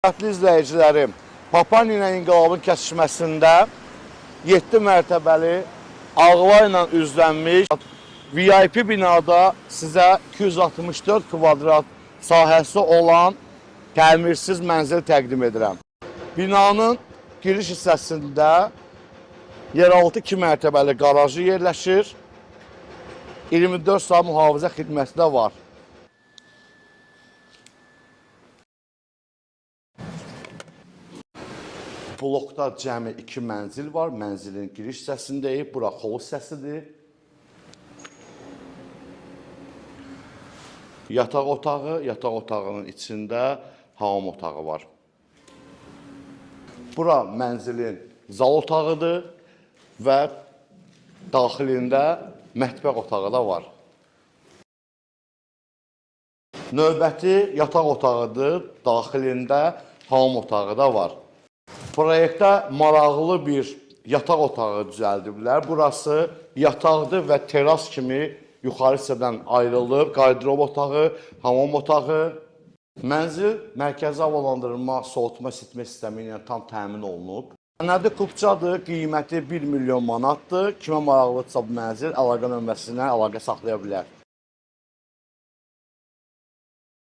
Hörmətli izləyicilərim, Papanina İnqilabın kəsişməsində 7 mərtəbəli ağla ilə üzlənmiş VIP binada sizə 264 kvadrat sahəsi olan təmirsiz mənzil təqdim edirəm. Binanın giriş hissəsində yeraltı 2 mərtəbəli qarajı yerləşir. 24 saat mühafizə xidməti də var. Blokda cəmi 2 mənzil var. Mənzilin giriş hissəsindəyik. Bura xol hissəsidir. Yataq otağı, yataq otağının içində hamam otağı var. Bura mənzilin zal otağıdır və daxilində mətbəx otağı da var. Növbəti yataq otağıdır, daxilində hamam otağı da var. Proyektdə maraqlı bir yataq otağı düzəldiblər. Burası yataqdır və teras kimi yuxarı hissədən ayrılıb. Qardırob otağı, hamam otağı. Mənzil mərkəzi havalandırma, soğutma, isitmə sistemi ilə tam təmin olunub. Sənədi kupçadır, qiyməti 1 milyon manatdır. Kimə maraqlıdırsa bu mənzil əlaqə nömrəsindən əlaqə saxlaya bilər.